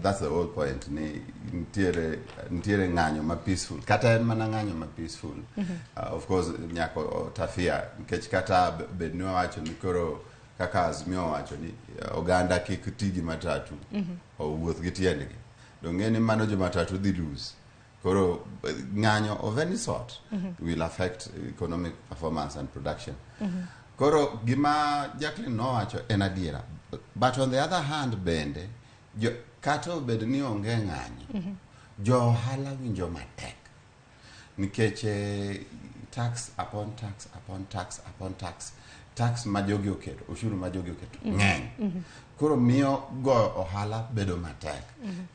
That's the whole point, ni nitiere ng'anyo ma peaceful, kata en mana ng'anyo ma peaceful. Of course nyaka otafia, nikech kata bed ni wawacho ni koro kaka Azimio owacho ni oganda kik ti gi matatu, owuoth gi tiendgi, dong'e ni mano jo matatu dhi lose. Koro ng'anyo of any sort will affect economic performance and production. Koro gima Jacqueline nowacho en adiera, but on the other hand bende jo, kata obed ni onge ng'anyo, jo ohala winjo matek nikech tax upon tax upon tax upon tax, tax ma jogi oketo, ushuru ma jogi oketo ng'eny. Koro miyo go ohala bedo matek.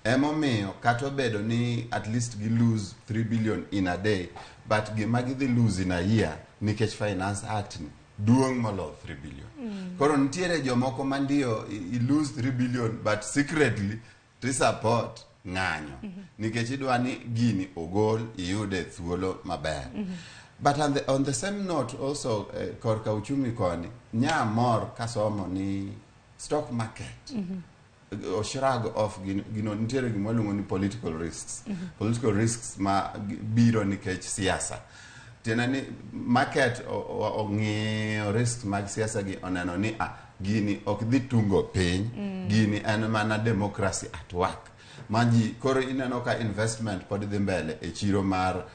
Emomiyo kata obedo ni at least gi lose 3 billion in a day, but gima gidhi lose in a year nikech Finance Act ni duong' moloyo 3 billion. Koro nitiere jomoko ma ndio i lose 3 billion, but secretly ti support ng'anyo nikech idwa ni gini ogol, iyude thuolo maber. But on the same note also, korka uchumi koni nya mor kasomo ni stock market o shrug off gino. Nitiere gima waluongo ni political risks, political risks ma biro nikech siasa. Tiende ni market ong'iyo risks mag siasa gi, oneno ni ah, gini ok dhi tungo piny, gini en mana democracy at work ma ji. Koro ineno ka investment pod dhi mbele e chiro mar